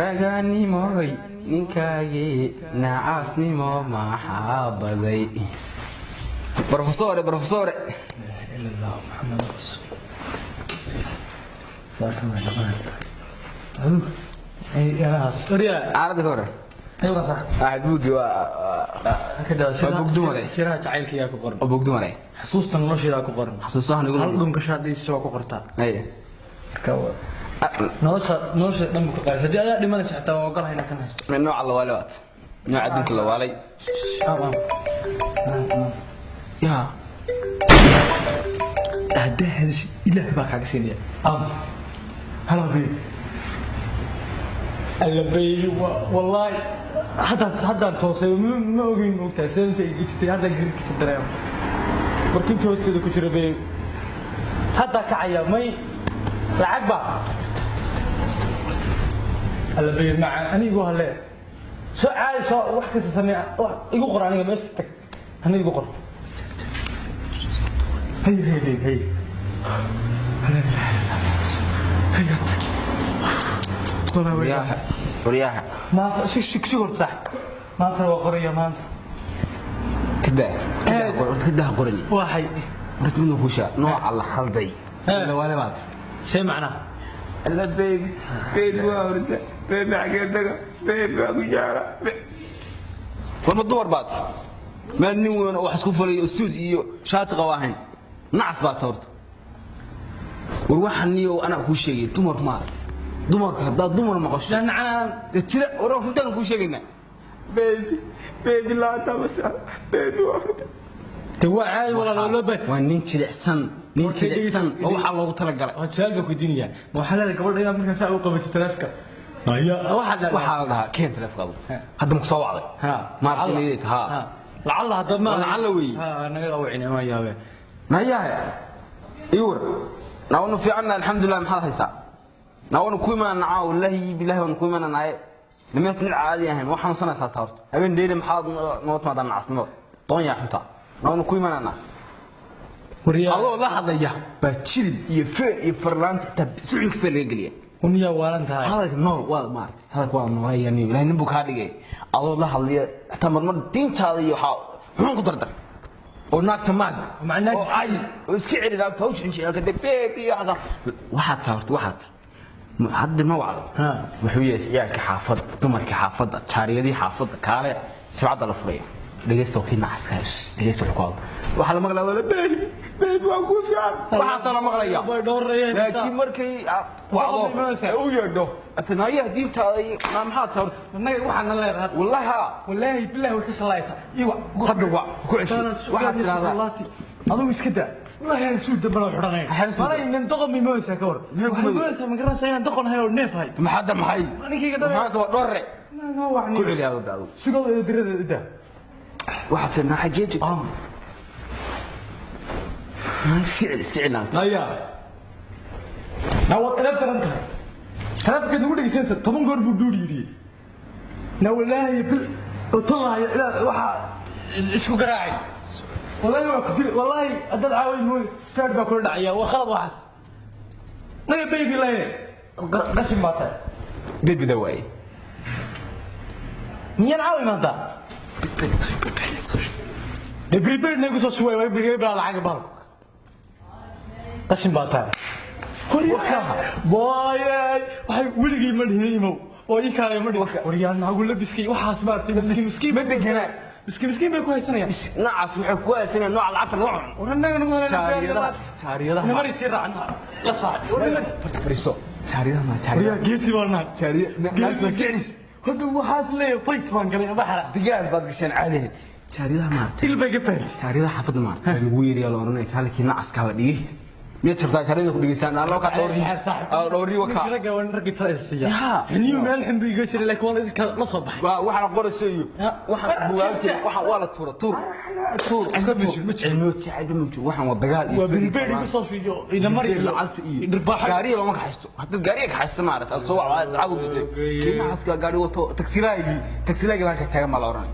Raganimoy ninkaagii nacaasnimo maxaa baday? Brofesore, brofesore. إلا الله محمد رسول الله. Xaaladda ka hore. أيوة صح. Axmed buuggi waa كذا. Waa bugdumare. Siraha jacaylka ku qoran. Oo bugdumare. Xasuusta nolosheeda ku qoran. Xasuusaha nagu Hal dhunkashaa dhiisa waa ku qortaa. Haye. Marka nolosha dhan ku qaadaysa. Haddii adaa dhimanaysa xitaa waa ogolahay inaan kan haysto. Min nooca lawaalay waat nooca adduunka lawaalay yaa. Haddaa hadashid Ilaah baa kaaga siinaya. Am hello baby. Alla baby, wallaahi haddaan toosay ma ogeyn, ma ogtahay seenta igu jirtay haddaan garkiisa dareemo barkinta hoosteeda ku jira baby. Haddaa kacaya may lacag ba. Alla baby macaan, anigu halee soo caadi, soo wax kasta samee, wax igu qor, aniga meesha tag, aniga igu qor. Hey hey baby, hey. Waryaha, waryaha. Maanta sig horta sax, maanta waa qoraya maanta. Kadaa horta, kadaa qoran. Waxay horta midna kuushaa nooca la khalday lawaalay baad. See macnaha? Alla baby, baby waa horta, baby xagee taga, baby waa ku jecla. War ma dumar baad? Maad nin weyn oo wax isku falay oo suud iyo shaati qaba ahayn, nacas baad ta horta. War waxaan niyo anaa kuu sheegay, dumarku ma arag dumarka haddaad dumar maqasho nacnaan. Dee jira, war runtaan kuu sheegaynaa. Baby, baby laata masa, baby waa horta. De waa caadi walaal, loo baahan. Waa nin jilicsan, nin jilicsan oo waxaa loogu talagalay. Waa su'aal baan ku diinaya. Ma waxaa leedahay gabadha inaad markaa saa u qabatid taleefka maya? Waxaad leedahay waxaa la dhahaa keen taleefonka adugu hadda ma ku soo wacday? Ha. Maaragtay inay tahay ha. Lacalla hadda ma Waa lacalla weeye. Ha naga qawcina ma yaabe. Nayahay, iwar naawanu fiicanna, alxamdulilah. Maxaad haysaa? Naawanu ku imaanaa, wallaahi bilahi waanu ku imaananaaye. Nimeed nin caadi ahayn waa xanuunsanaysaa taa horta. Habeen dheeri maxaad noo timaadaa nacasnimo doon yaa xunta? Naawanu ku imaananaa. Waryaa. Adoo la hadlaya baa jilib iyo feer iyo farlaanta xitaa suxunka feer laga geliya. Uniyaa waalan tahay. Hadalka nool waa maaragtay, hadalka waa nooleeya niyo ilaahay nin buu kaa dhigay. Adoo la hadlaya xitaa marmar diintaada iyo waxaa xun ku dardar oo naagta maag oo ay oo iska celi naagta hawsha insha ka deg baby waxaa taa horta, waxaa taa hadda ma wacdo. Ha. Wuxuu yeeshay ciyaalka xaafadda, dumarka xaafadda, jaariyadii xaafadda kaale sibcadda la furaya. Dhegeysta kii nacaska, dhegeysta wuxuu ku hadla. Waxaa la maqlaya wala baby, baby waa kuu fiican, waxaasaa la maqlaya. Way dhowrayeen. Laakiin markay aad wacdo imanaysaa. Ee u yeedho atanaayaha diintaada iyo naa maxaa taa horta? Annaga waxaadna leedahay. Wallahi ha. Wallaahi billahi way ka sallaysaa iwa. Hadda wac ku cesho, waxaad tidahdaa adigu iska daa, wallaahi aan suud dambana xidhanayn. Maxaa suud? Malay nin doqon bay moodaysaa ka hor. Maxay ku waxay moodaysaa? Moodaysaa ma garanaysaa inaan doqon ahay oo neef ahay. Maxaa maxay? Ninkayga dhalay. Maxaase waa dhorre ku celi adoo adigu. Sugada iyo dirada ida. Waxaad tidhi naa xaggee joogta? Naa iska celi, iska celi naagta. Naya na waad edeb daran tahay, taleefankaad nagu dhegeysanaysa 10 goor buu duuri yidhi. Na wallaahi bil utullahay ilaa waxaa isku garaacay, wallaahi waa ku dili, wallaahi haddaad caaway mooy feer baa kula dhacaya. Waa khalad waxaas. Naga baby layne qashin baa tahay. Bebida waaye. Miyaan caawi maanta dee prepaid nagu soo shuway way bilaa lacag baal qashin baa tahay. Booyey, waxay weligii ma dhihin imow oo ii kaalay ma dhihin. Waryaa, naagu labiskay waxaas maaragtay miskiin miskiin ma deganaa. Miskiin miskiin bay ku haysanayaan. Nacas waxay ku haysanayaan nooca lacagta laga cuno. War annaga nagu jaariyadaha, jaariyadaha. Namari sii raacan la saaxib. Horta fariiso, jaariyadaha ma jaariyadaha. Waryaa, geesi baan nahay. Jaariya naagta iska celis. Hadda waxaas leeyahay fight baan galay baxra. Digaal baad gasheen caadihin jaariyadaha maaragtay. Il bay ka fahantay. Jaariyadaha xaafadda maaragtay waa lagu yeerayaa, la oranaya kaalkii nacaska hala dhegeysta. Miyaad rabtaa jaariyada ku dhegeystaan? Alla ka dhowri dhowri waka. Ragga waa raggii tala is siiya. Yaa. Xiniyu meel xun buu iga jiray, laakiin waa la iska la soo baxay. Waa waxaan qorayso iyo waxaan bugaagta, waxaan waa la tuura, tuur tuur, iska tuur. Cilmiyo jacayl ma jiro, waxaan waa dagaal iyo waa bilbeed igu soo fiiyo ina mari iyo lacagta iyo dhirbaaxo. Gaariga looma kaxaysto. Haddaad gaariga kaxaysto maaragta aad soo wacdo lacag u dirtay kii nacaska gaari wato, tagsilaagii tagsilaagii baa taagan baa la oranaya.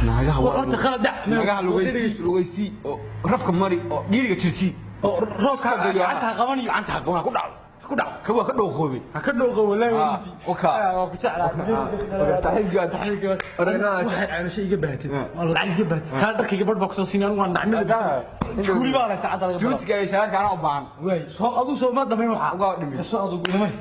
Naagaha War horta qalad dhac. Naagaha lugaysii, lugaysii oo rafka mari oo dhiiriga jirsii oo rooska gacanta ha qabanayo. Gacanta ha qaban, ha ku dhacdo. Ku dhac. Ka waa ka dhooqoobay. Ha ka dhooqo walaahi. Ah, oka. Waa ku jeclaa. Saaxiibkaas. Saaxiibkaas. Oranaa. Waxay caawishay iga baahatay. Waa lacag iga baahatay. Taa dharkayga badh baa kusoo siinay, anigu waan nacmay. Guri baa leh saacadda laga bilaabo. Suudka iyo shaarka anaa u baahan. Waay, soo aduu soo ma dhamayn waxaa. Uga dhimi. Soo adugu dhamay.